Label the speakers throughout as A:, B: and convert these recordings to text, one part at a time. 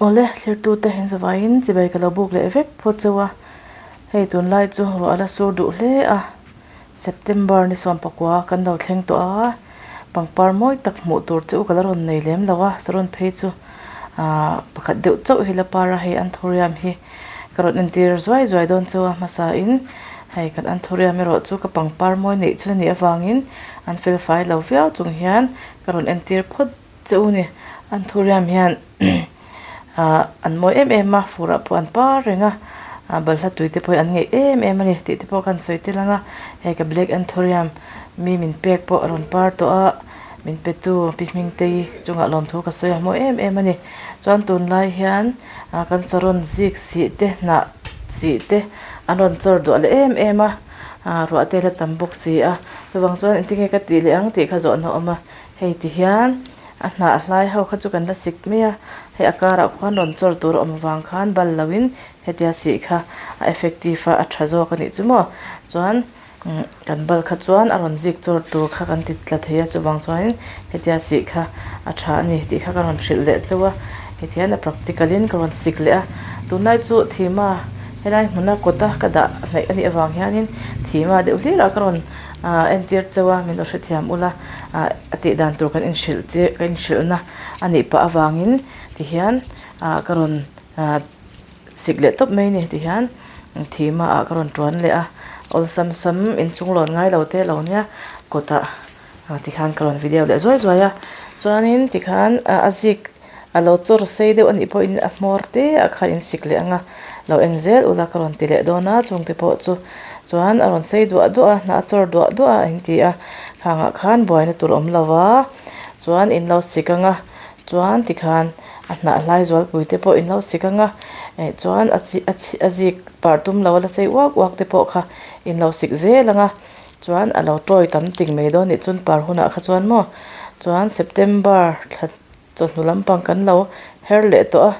A: Awle, thlirtute in zavaiin chibai ka lo buk leh vek phawt chauh a, hei tunlai chu ruah a la sur duh hle a, September ni 19 kan lo thleng tawh a, pangpar mawi tak hmuh tur chu ka la rawn nei lem lo a, saron phei chu aah pakhat deuh chauh hi la par a, hei anthurium hi ka rawn entir zuai zuai dawn chauh a hmasa in hei kan anthurium erawh chu ka pangpar mawi neih chhun a nih avangin an fel fai lo viau chung hian ka rawn entir phawt Che u ni, an thuriam hian ah an mawi em em a, fur ah pawh an par reng a, ah balhla tui te pawh hi an ngeih em em a ni tih te pawh khan sawi tel ang a, hei ka black anthurium mi min pek pawh a rawn par tawh a, min pe tu pi Hmingtei chungah lawmthu ka sawi a mawi em em a ni. Chuan tunlai hian ah kan saron zik sih te hnah sih te an rawn chawr duah leh em em a, ah ruah te la tam bawk si a, chuvang chuan engtin nge ka tih leh ang tih kha zawhna a awm a. Hei ti hian a hnah hlai ho kha chu kan la sik mai a, hei a karah khuan rawn chawr tur a awm vang khan bal loin hetia sih kha a effective a, a tha zawk a nih chu maw. Chuan kan bal kha chuan a rawn zik chawr tur kha kan ti tla thei a, chuvang chuanin hetia sih kha a tha a ni tih kha ka rawn hrilh leh chauh a, heti hian a practical in ka rawn sik leh a. Tunlai chu thima helai hmuna kawta ka dah hnaih a nih avang hianin thima deuh hlirah ka rawn entir chauh a, min lo hrethiam ula. A tih dan tur kan inhrilh tir ka inhrilhna a nih pah avangin tihian ah ka rawn ah sik leh tawp mai a ni tihian thima ah ka rawn tuan leh a awlsam sam inchung lawn ngai lo te lo nia kawtah tikhan ka rawn video leh zuai zuai a chuanin tikhan a zik A lo chawr sei deuh a nih pawhin a hmawr te ah khan in sik leh ang a, lo en zel ula ka rawn ti leh dawn a, chungte pawh chu chuan a rawn sei duah duah a, hnah a chawr duah duah a in ti a, khangah khan buaina tur awm lo va, chuan in lo sik ang a, chuan tikhan a hnah hlai zualpui te pawh in lo sik ang a, eh chuan a chi a chi a zik par tum lo a la sei uak uak te pawh kha in lo sik zel ang a, chuan a lo tawi tam ting mai dawn nih chuan par hunah kha chuan maw chuan September thla. Chawhnu lampang kan lo her leh tawh a,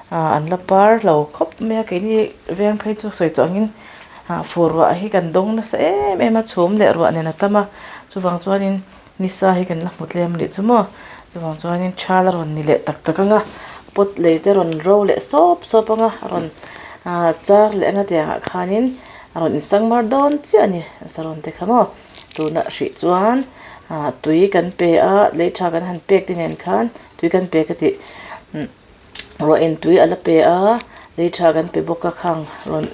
A: ah an la par lo khawp mai a, keini veng phei chu sawi tawh angin ah fur ruah hi kan dawng nasa em em a, chhum leh ruah nen a tam a, chuvang chuanin nisa hi kan la hmu tlem leh chu maw, chuvang chuanin thal a rawn ni leh tak tak ang a, pot lei te rawn ro leh sawp sawp ang a, a rawn ah char leh ang a tiangah khanin a rawn insang mar dawn chiah a ni saron te kha maw. Tunah hrih chuan ah tui kan pe a, lei tha kan han pek te nen khan tui kan pe ka tih ruah in tui a la pe a, lei tha kan pe bawk a khang rawn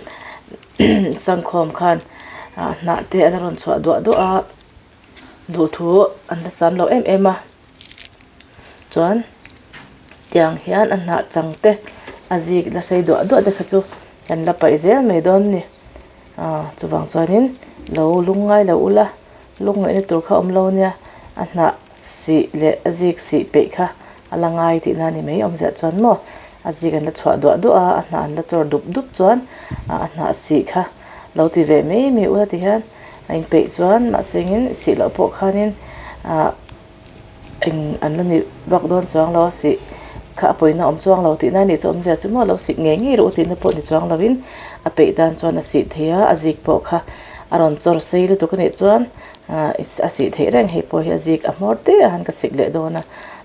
A: sangkhawm khan ah hnah te a la rawn chhuah duah duah a, duhthu an la sam lo em em a, chuan tiang hian a hnah chang te a zik la sei duah duah te kha chu kan la paih zel mai dawn a ni. Aw chuvang chuanin lo lung ngai lo ula lung ngaihna tur kha awm lo nia a hnah sih leh a zik sih peih kha a la ngai tihna a ni mai awmziah chuan maw a zik an la chhuah duah duah a a hnah an la chawr dup dup chuan a hnah sih kha lo ti ve mai mai ula tihian a inpeih chuan mahse engin sih loh pawh khanin ah. Eng an la nih vak dawn chuang lo a sih kha a pawina awm chuang lo tihna a nih chu awmzia chu maw lo sik ngei ngei rawh u tihna pawh ni chuang lovin a peih dan chuan a sih thei a a zik pawh kha a rawn chawr sei lutuk a nih chuan ah a sih theih reng hei pawh hi a zik a hmawr te a han ka sik leh dawn a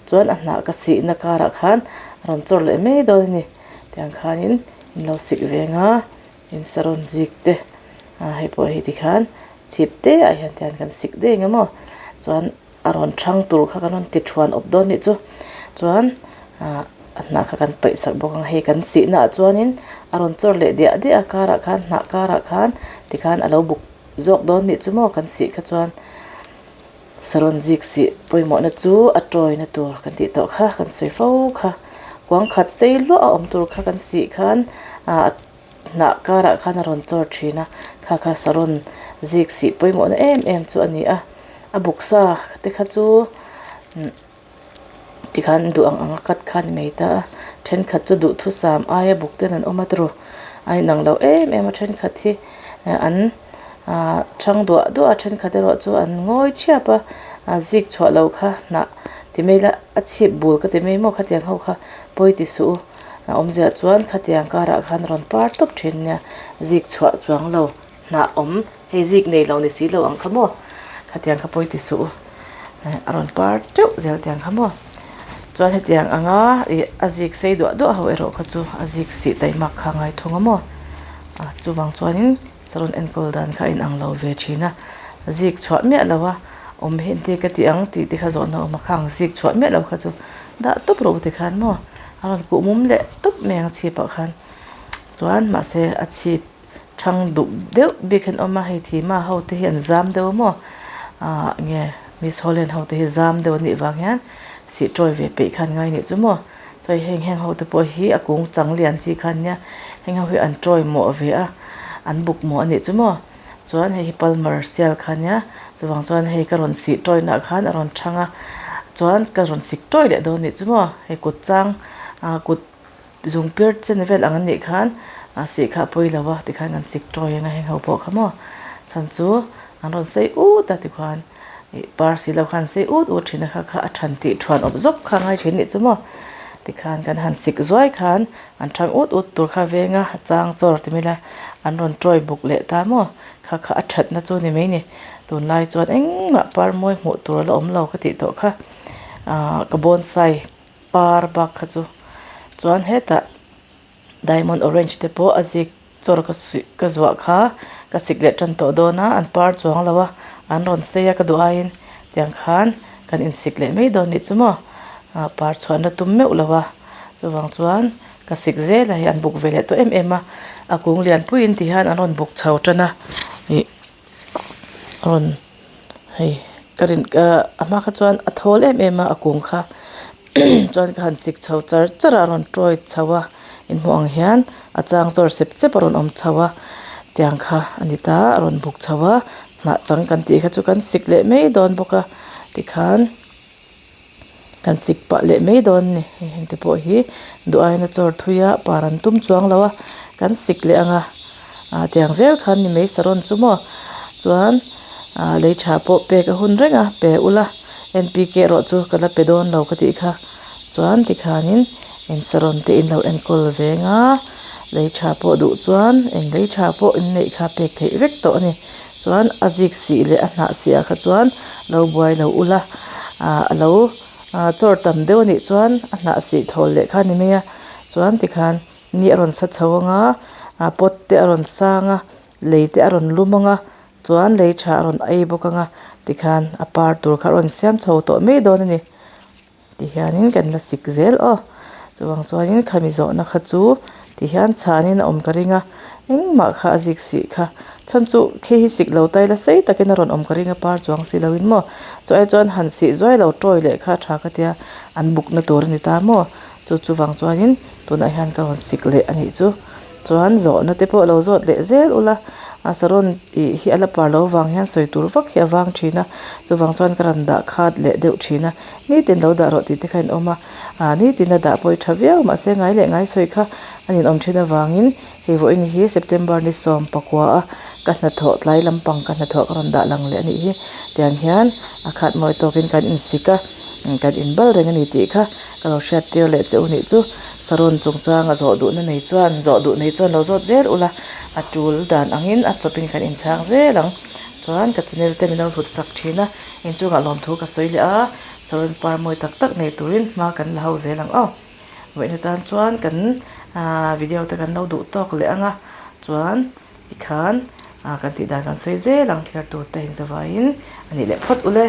A: chuan a hnah ka sihna karah khan a rawn chawr leh mai dawn a ni tiang khanin in lo sik veng a in saron zik te ah hei pawh hi tikhan chhip te ah hian tian kan sik daih ang emaw chuan. A rawn chhang tur kha kan rawn ti thuan awp dawn nih chu chuan ah a hnah kha kan paih sak bawk ang hei kan sihna ah chuanin a rawn chawr leh diah diah a karah khan hnah karah khan tikhan a lo buk zawk dawn nih chu maw kan sih kha chuan saron zik sih pawimawhna chu a tawina tur kan tih tawh kha kan sawi fo kha kuang khat sei luah a awm tur kha kan sih khan ah Hnah karah khan a rawn chawr thin a, kha kha saron zik sih pawimawhna em em chu a ni a, a buksa te kha chu tikhan duh ang ang a cut kha a ni mai ta a, thenkhat chu duhthusam aia buk ten an awm a turu a inang lo em em a thenkhat hi an ah chhang duah duah a thenkhat erawh chu an ngawi thiap a, a zik chhuah lo kha hnah ti mai ila a chhip bul ka ti mai maw khatiang ho kha pawi ti suh u. A awmziah chuan khatiang karah khan a rawn par tawp thin nia, zik chhuah chuang lo hnah awm, hei zik nei lo ni si lo ang kha maw, khatiang kha pawi ti suh u, a rawn par teuh zel tiang kha maw. Chuan hetiang anga ih a zik sei duah duah ho erawh kha chu a zik sih taimak kha a ngai thung a maw ah chuvang chuanin saron enkawl dan kha a inang lo ve thin a zik chhuah miah lo a awm hi engti ka tih ang tih te kha zawhna awm a khang zik chhuah miah lo kha chu dah tawp rawh u tikhan maw a rawn kuh mum leh tawp mai ang chhipah khan chuan mahse a chhip Thang duh deuh bik hi an awm a, hei thima ho te hi an zam deuh a maw ah nge Miss Holland ho te hi zam deuh anih vang hian sih tawi ve peih khan ngai nih chu maw chuan heng heng ho te pawh hi a kung chang lian chi khan nia heng ho hi an tawi mawh ve a an buk mawh anih chu maw chuan hei hi Palmer sial kha nia chuvang chuan hei ka rawn sih tawi nah khan a rawn thang a chuan ka rawn sik tawi leh dawn anih chu maw hei kut chang ah kut. Zung pir chen vel ang anih khan a sih kha a pawi lo a tikhan kan sik tawi anga heng ho pawh kha maw chhan chu an rawn sei ut a tikhuan ih par si lo khan sei ut ut thin a kha kha a than tih thuan awp zawk kha a ngai thin nih chu maw tikhan kan han sik zuai khan an thang ut ut tur kha veng a a chang chawr ti mai ila an rawn tawi buk leh ta maw kha kha a thatna chu ni mai ni tunlai chuan engmah par mawi hmuh tur a la awm lo ka tih tawh kha ah ka bonsai. Par bak kha chu chuan hetah diamond orange te pawh a zik chawr ka suih ka zuah kha ka sik leh tan tawh dawn a an par chuang lo a an rawn sei a ka duh aiin tiang khan kan insik leh mai dawn nih chu maw ah par chhuahna tum meuh lo a chuvang chuan ka sik zel a hei an buk ve leh tawh em em a a kung lian puiin ti hian an rawn buk chho tan a ih. Rawn hei ka rin ka a hma kha chuan a thawl em em a a kung kha chuan ka han sik chho char char a a rawn tawi chho a inhmuh ang hian a chang chawr sep sep a rawn awm chho a tiang kha a ni ta a rawn buk chho a hnah chang kan tih kha chu kan sik leh mai dawn bawk a tikhan. Kan sik pah leh mai dawn a ni hei heng te pawh hi duh aiin a chawr thui a par an tum chuang lo a kan sik leh ang a ah tiang zel khan ni mai saron chu maw chuan ah lei tha pawh pek a hun reng a pe ula N P K erawh chu ka la pe dawn lo ka tih kha chuan tikhanin in saron te in lo enkawl veng a lei tha pawh duh chuan eng lei tha pawh in neih kha pek theih vek tawh a ni. Chuan a zik sih leh a hnah sih ah kha chuan lo buai lo ula ah a lo ah chawr tam deuh anih chuan a hnah sih thawl leh kha a ni mai a chuan tikhan ni a rawn sa chho anga ah pot te a rawn sang a lei te a rawn lum anga chuan lei tha a rawn ei bawk anga tikhan a par tur kha a rawn siam chho tawh mai dawn a ni. Tihianin kan la sik zel aw. Chuvang chuanin khami zawhna kha chu tihian chhanin a awm ka ring a, engmah kha a zik sih kha. Chhan chu khi hi sik lo taila sei takin a rawn awm ka ring a par chuang si loin maw. Chu ai chuan han sih zuai lo tawi leh kha tha ka tia an bukna tur a ni ta maw. Chu chuvang chuanin tunah hian ka rawn sik leh a nih chu. Chuan zawhna te pawh lo zawt leh zel ula, a saron ih hi a la par lo vang hian sawi tur vak hi a vang thin a, chuvang chuan ka rawn dah khat leh deuh thin a, nitin lo dah rawh tih te kha in awm a, ah nitin a dah pawh i tha viau mahse ngai leh ngai sawi kha a ninawm thin avangin hei vawiin hi September ni 19 a ka hnathawh tlai lampang ka hnathawh ka rawn dah lang leh a nih hi tiang hian a khat mawi tawkin kan insik a. Kan inbal reng a ni tih kha ka lo hriat tir leh che u nih chu. Saron chungchanga zawh duhna nei chuan zawh duh nei chuan lo zawt zel ula, a tul dan angin a chawpin kan inchhang zel ang. Chuan ka channel te min lo hlut sak thin a, inchungah lawmthu ka sawi leh a, saron par mawi tak tak nei turin hma kan la ho zel ang aw. Vawiin atan chuan kan video te kan lo duh tawk leh ang a, chuan tikhan kan tih dan kan sawi zel ang thlir tur te inzavaiin a nih leh phawt ule.